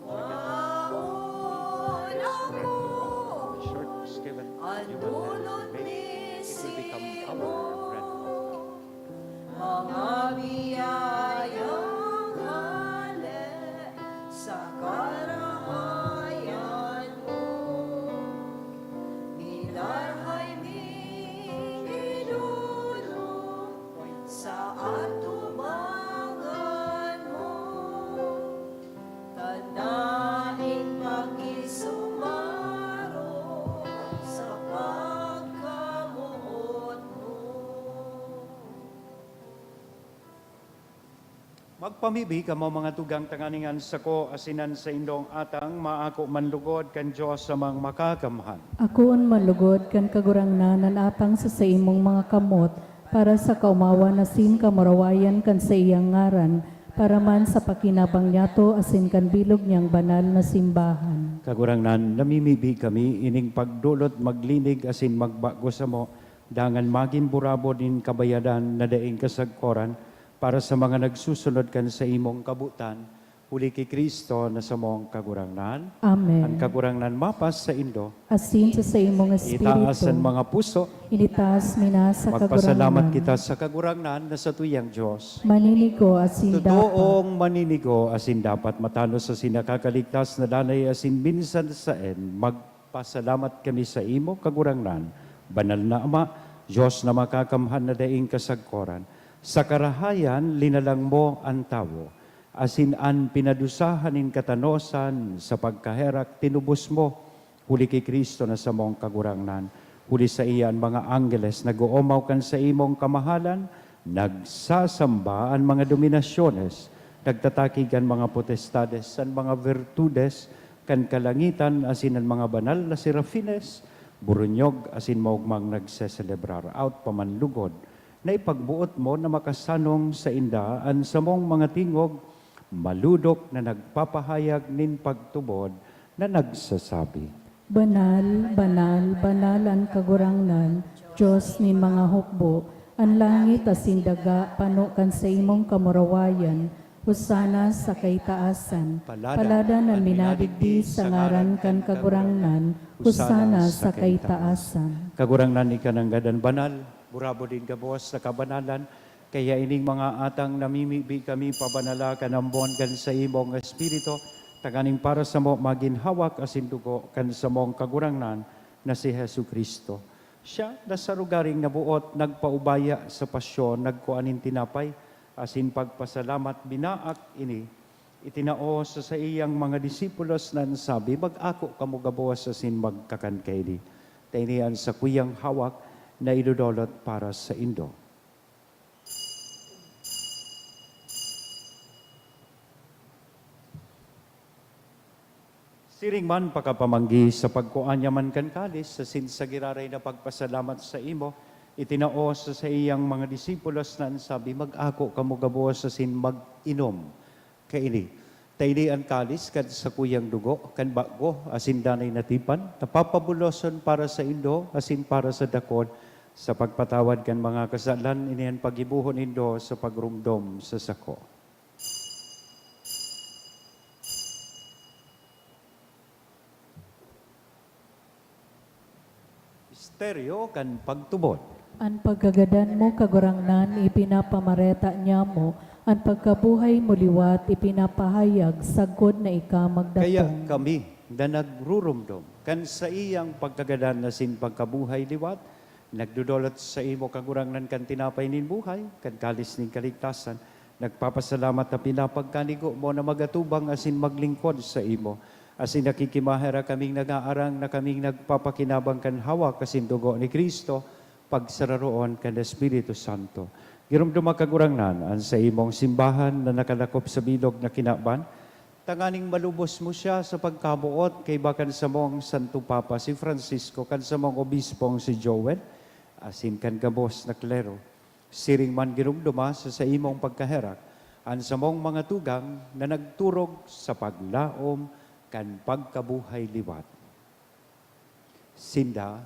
Short was given human hands to make, it will become our bread of life. Mga biyayang hale sa karahayan mo, minarhay mi Ginoo sa atubangan mo. Tadaing pakisu- Magpamibi kamo, mga tugang, tanganing an sako asin an saindong atang maako man lugod kan Dios Amang Makakamhan. Akoon man lugod kan Kagurangnan an atang sa saimong mga kamot, para sa kaomawan asin kamurawayan kan saiyang ngaran, para man sa pakinabang niyato asin kan bilog niyang banal na simbahan. Kagurangnan, namimibi kami ining pagdolot, maglinig asin magbago samo, dangan magin burabod nin kabayadan na daing kasagkoran, para sa mga nagsusunod kan saimong kabotan, huli ki Cristo na samong Kagurangnan. Amen. An Kagurangnan mapas saindo. Asin sa saimong Itaas an espiritu. Mga puso. Initaas mi na sa Magpasalamat Kagurangnan. Kita sa Kagurangnan na satuyang Dios. Maninigo asin dapat. Totoong maninigo asin dapat, matanos asin nakakaligtas na danay asin minsan saen, magpasalamat kami saimo, Kagurangnan, Banal na Ama, Dios na Makakamhan na daing kasagkoran. Sa karahayan, linalang mo an tawo, asin an pinadusahan nin katanosan sa pagkaherak tinubos mo, huli ki Cristo na samong Kagurangnan. Huli saiya an mga anggeles nag-oomaw kan saimong kamahalan, nagsasamba an mga dominasyones, nagtatakig an mga potestades, an mga virtudes kan kalangitan asin an mga banal na serafines, buronyog asin maogmang nagseselebrar. Aot pa man lugod na ipagboot mo na makasanong sainda an samong mga tingog, malodok na nagpapahayag nin pagtubod na nagsasabi, Banal, banal, banal an Kagurangnan, Dios nin mga hukbo. An langit asin daga pano kan saimong kamurawayan. Hosana sa kaitaasan. Paladan an minadigdi sa ngaran kan Kagurangnan. Hosana sa kaitaasan. Kagurangnan, ika nanggad an banal, burabod nin gabos na kabanalan. Kaya ining mga atang namimibi kami, pabanala kan ambon kan saimong Espiritu, tanganing para samo magin hawak asin dugo kan samong Kagurangnan na si Jesu-Cristo. Siya na sa rogaring naboot, nagpaubaya sa pasyon, nagkua nin tinapay, asin pagpasalamat, binaak ini, itinao sa saiyang mga disipulos na an sabi, "Mag-ako kamo gabos asin magkakan kaini. Ta ini an sakuyang hawak na idodolot para saindo." Siring man pakapamanggi, sa pagkua niya man kan kalis, asin sa giraray na pagpasalamat saimo, itinao sa saiyang mga disipulos na an sabi, "Mag-ako kamo gabos asin mag-inom kaini. Ta ini an kalis kan sakuyang dugo, kan bago asin danay na tipan, na papabuloson para saindo asin para sa dakul, sa pagpatawad kan mga kasalan. Ini an paggibohon nindo sa pagromdom sa sako." Misteryo kan pagtubod. An pagkagadan mo, Kagurangnan, ipinapamareta niamo, an pagkabuhay mo liwat ipinapahayag sagkod na ika magdatong. Kaya kami na nagruromdom kan saiyang pagkagadan asin pagkabuhay liwat, nagdodolot saimo, Kagurangnan, kan tinapay nin buhay, kan kalis nin kaligtasan, nagpapasalamat ta pinapagkanigo mo na magatubang asin maglingkod saimo. Asin nakikimaherak kaming nag-aarang na kaming nagpapakinabang kan hawak asin dugo ni Cristo, pagsararoon kan Espiritu Santo. Giromdoma, Kagurangnan, an saimong simbahan na nakalakop sa bilog na kinaban, tanganing malubos mo siya sa pagkaboot kaiba kan samong Santo Papa si Francisco, kan samong Obispong si Joel, asin kan gabos na klero. Siring man giromdoma sa saimong pagkaherak an samong mga tugang na nagturog sa paglaom kan pagkabuhay liwat. Sinda,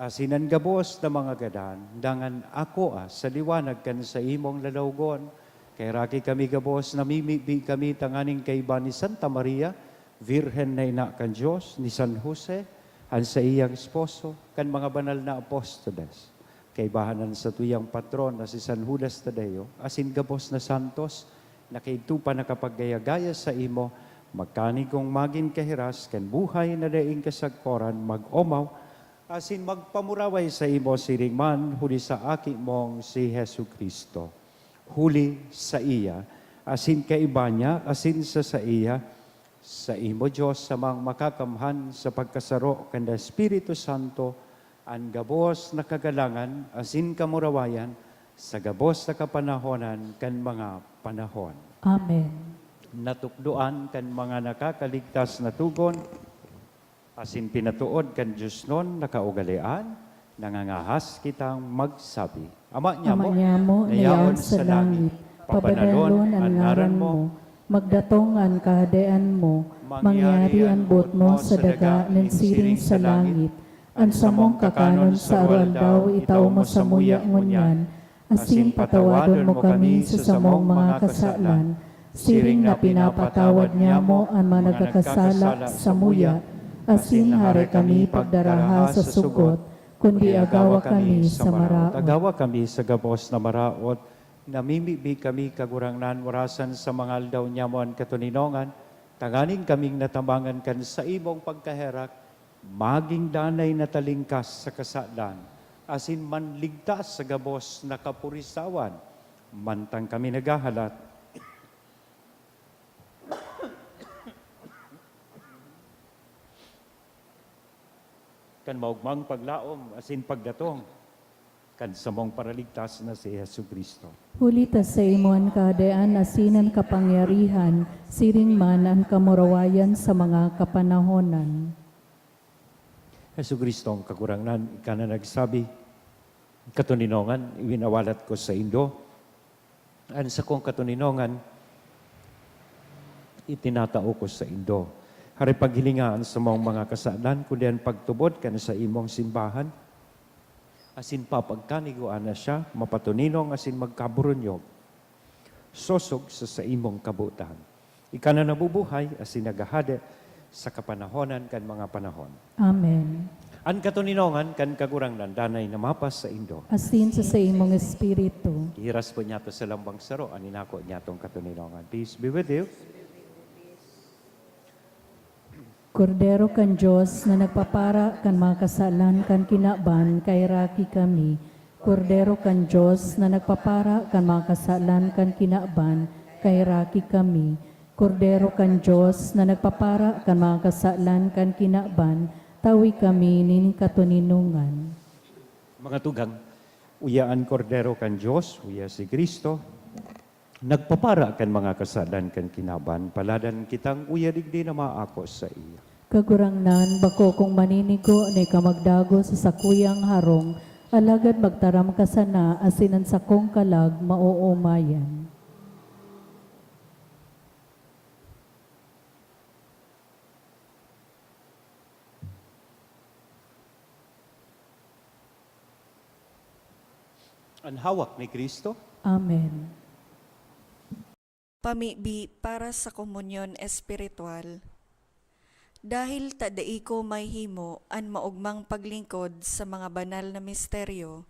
asin an gabos na mga gadan, dangan akoa sa liwanag kan saimong lalawgon. Kaheraki kami gabos, namimibi kami tanganing kaiba ni Santa Maria, Birhen na Ina kan Dios, ni San Jose, an saiyang esposo, kan mga banal na apostoles. Kaibahan an satuyang patron na si San Judas Tadeo, asin gabos na santos na kaidto pa nakapaggaya-gaya saimo, magkanigong magin kahiras kan buhay na daing kasagkoran, mag-omaw asin magpamuraway saimo siring man huli sa Aki mong si Jesu-Cristo. Huli saiya, asin kaiba niya, asin sa saiya, saimo, Dios Amang Makakamhan, sa pagkasaro kan Espiritu Santo, an gabos na kagalangan asin kamurawayan sa gabos na kapanahonan kan mga panahon. Amen. Natukdoan kan mga nakakaligtas na tugon, asin pinatood kan diosnon na kaugalean, nangangahas kitang magsabi, Ama Ama niamo, na yaon sa langit, pabanalon an ngaran mo, magdatong an kahadean mo, mangyari an boot mo sa daga nin siring sa langit. An samong kakanon sa aroaldaw itao mo samuya ngunyan, asin patawadon mo kami sa samong mga kasalan, siring na pinapatawad niamo an mga nagkakasala samuya, asin hare kami pagdaraha sa sugot, kundi agawa kami sa maraot. Agawa kami sa gabos na maraot, namimibi kami, Kagurangnan, orasan sa mga aldaw niamo an katoninongan, tanganing kaming natabangan kan saimong pagkaherak, magin danay na talingkas sa kasalan, asin manligtas sa gabos na kapurisawan, mantang kami naghahalat kan maogmang paglaom asin pagdatong kan samong Paraligtas na si Jesu-Cristo. Huli ta saimo an kahadean asin an kapangyarihan, siring man an kamurawayan sa mga kapanahonan. Jesu-Cristo, ang Kagurangnan, ika na nagsabi, "Katoninongan, iwinawalat ko saindo an sakong katoninongan, itinatao ko saindo." Hare, paghilinga an samong mga kasalan, kundi an pagtubod kan saimong simbahan, asin papagkanigua na siya, mapatoninong asin magkaburunyog, sosog sa saimong kabotan. Ika na nabubuhay asin naghahade sa kapanahonan kan mga panahon. Amen. An katoninongan kan Kagurangnan danay na mapasaindo. Asin sa saimong espiritu. Ihiras po niyato sa lambang saro an inako niyatong katoninongan. Peace be with you. Kordero kan Dios na nagpapara kan mga kasalan kan kinaban, kaheraki kami. Kordero kan Dios na nagpapara kan mga kasalan kan kinaban, kaheraki kami. Kordero kan Dios na nagpapara kan mga kasalan kan kinaban, tawi kami nin katoninongan. Mga tugang, uya an Kordero kan Dios, uya si Cristo, nagpapara kan mga kasalan kan kinaban, paladan kitang uya digdi na maako saiya. Kagurangnan, bako kong maninigo na ika magdagos sa sakuyang harong, alagad magtaram ka sana asin an sakong kalag maoomayan. An hawak ni Cristo. Amen. Pamibi para sa komunyon espiritual. Dahil ta dai ko mahimo an maogmang paglingkod sa mga banal na misteryo,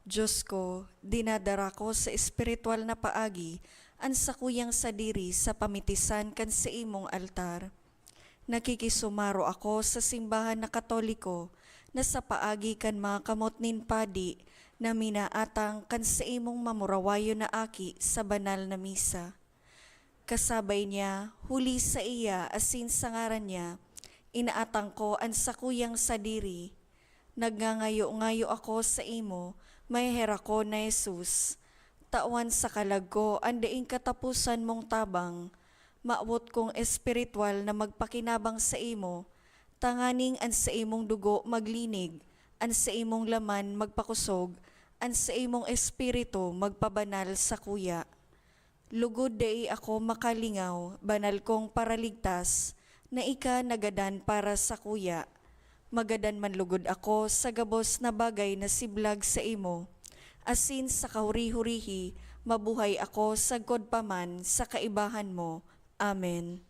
Dios ko, dinadara ko sa espiritual na paagi an sakuyang sadiri sa pamitisan kan saimong altar. Nakikisumaro ako sa simbahan na Katoliko na sa paagi kan mga kamot nin padi na minaatang kan saimong mamurawayon na aki sa banal na misa. Kasabay niya, huli saiya asin sa ngaran niya, inaatang ko an sakuyang sadiri. Nagngangayo-ngayo ako saimo, maheherak ko na Jesus. Tawan sa kalag ko an daing kataposan mong tabang. Mawot kong espiritual na magpakinabang saimo, tanganing an saimong dugo maglinig, an saimong laman magpakosog, an saimong espiritu magpabanal sakuya. Lugod dai ako makalingaw, banal kong Paraligtas, na ika nagadan para sakuya. Magadan man lugod ako sa gabos na bagay na siblag saimo, asin sa kahuri-hurihi mabuhay ako sagkod pa man sa kaibahan mo. Amen.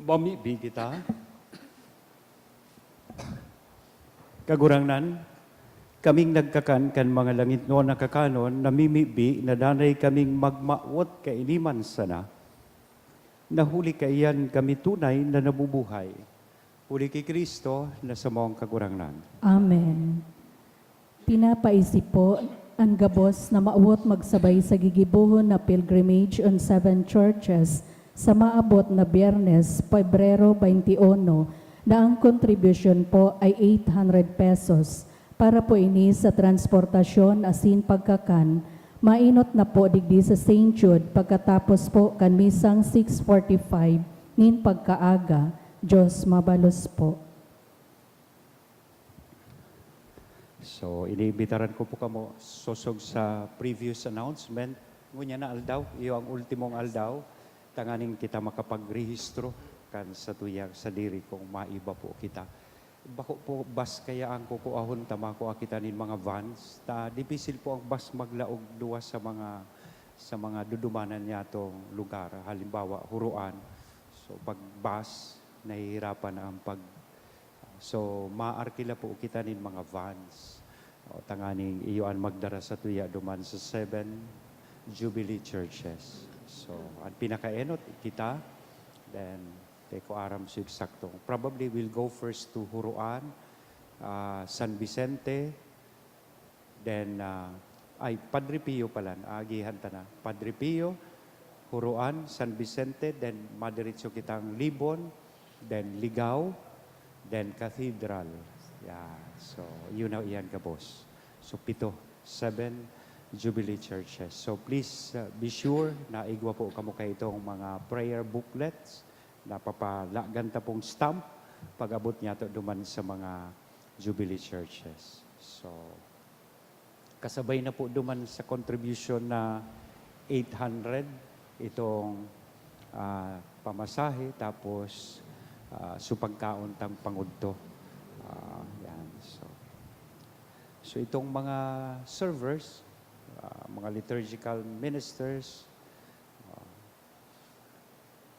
Mamibi kita. Kagurangnan, kaming nagkakan kan mga langitnon na kakanon, namimibi na danay kaming magmawot kaini man sana, na huli kaiyan kami tunay na nabubuhay. Huli ki Cristo na samong Kagurangnan. Amen. Pinapaisip po an gabos na mawot magsabay sa gigibohon na pilgrimage on seven churches sa maabot na Biyernes, Pebrero twenty-one, na ang kontribusyon po ay eight hundred pesos. Para po ini sa transportasyon asin pagkakan, mainot na po digdi sa Saint Jude pagkatapos po kan misang six forty-five nin pagkaaga. Diyos mabalos po. So, iniimbitaran ko po kamo, sosog sa previous announcement, ngunyan na aldaw, iyo ang ultimong aldaw, tanganing kita makapagrehistro kan satuyang sadiri kung maiba po kita. Bako po bus kaya ang kukuahon ta, makua kita nin mga vans. Ta, dipisil po ang bus maglaog duwa sa mga, sa mga dudumanan niyatong lugar. Halimbawa, Huroan. So, pag bus, nahihirapan na ang pag-, so, maarkila po kita nin mga vans. O, tanganing iyo an magdara satuya duman sa seven Jubilee Churches. So, an pinakaenot, kita, then, di ko aram sa eksakto. Probably, we'll go first to Huroan, ah, San Vicente, then, ah, ay, Padre Pio pala, aagihan ta na. Padre Pio, Huroan, San Vicente, then madiretso kitang Libon, then Ligao, then Cathedral. Yeah. So, yun na iyan, gabos. So, pito, seven Jubilee Churches. So, please, uh, be sure na igwa po kamo kaitong mga prayer booklets na papalagan ta pong stamp pag-abot niyato duman sa mga Jubilee Churches. So, kasabay na po duman sa contribution na eight hundred, itong, ah, pamasahe, tapos, ah, su pagkaon tang pangudto. Ah, yan. So, so itong mga servers, ah, mga liturgical ministers, ah,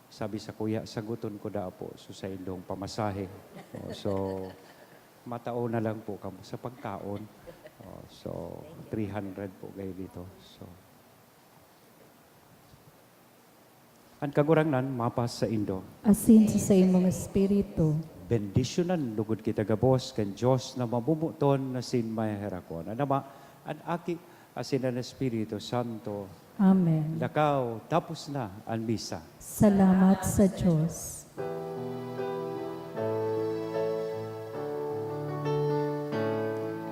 sabi sa kuya, "Saguton ko daa po so saindong pamasahe." Oh, so, matao na lang po kamo sa pagkaon. Oh, so, three hundred po kayo dito. So, an Kagurangnan mapasaindo. Asin sa saimong espiritu. Bendisyonan lugod kita gabos kan Dios na mamomoton asin maheherakon. An Ama, an Aki, asin an Espiritu Santo. Amen. Lakaw, tapos na an misa. Salamat sa Diyos.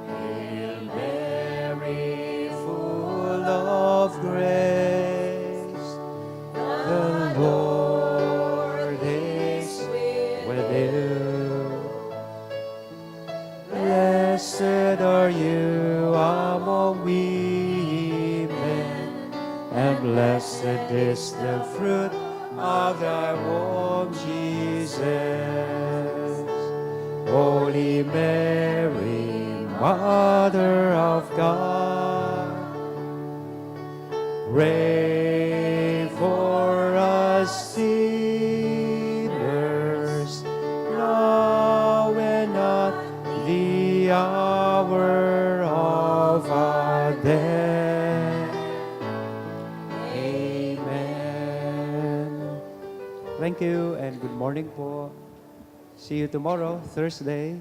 Hail Mary, full of grace, the Lord is with you. Blessed are you among women, and blessed is the fruit of thy womb, Jesus. Holy Mary, Mother of God, pray for us sinners, now and at the hour of our death. Amen. Thank you and good morning po. See you tomorrow, Thursday.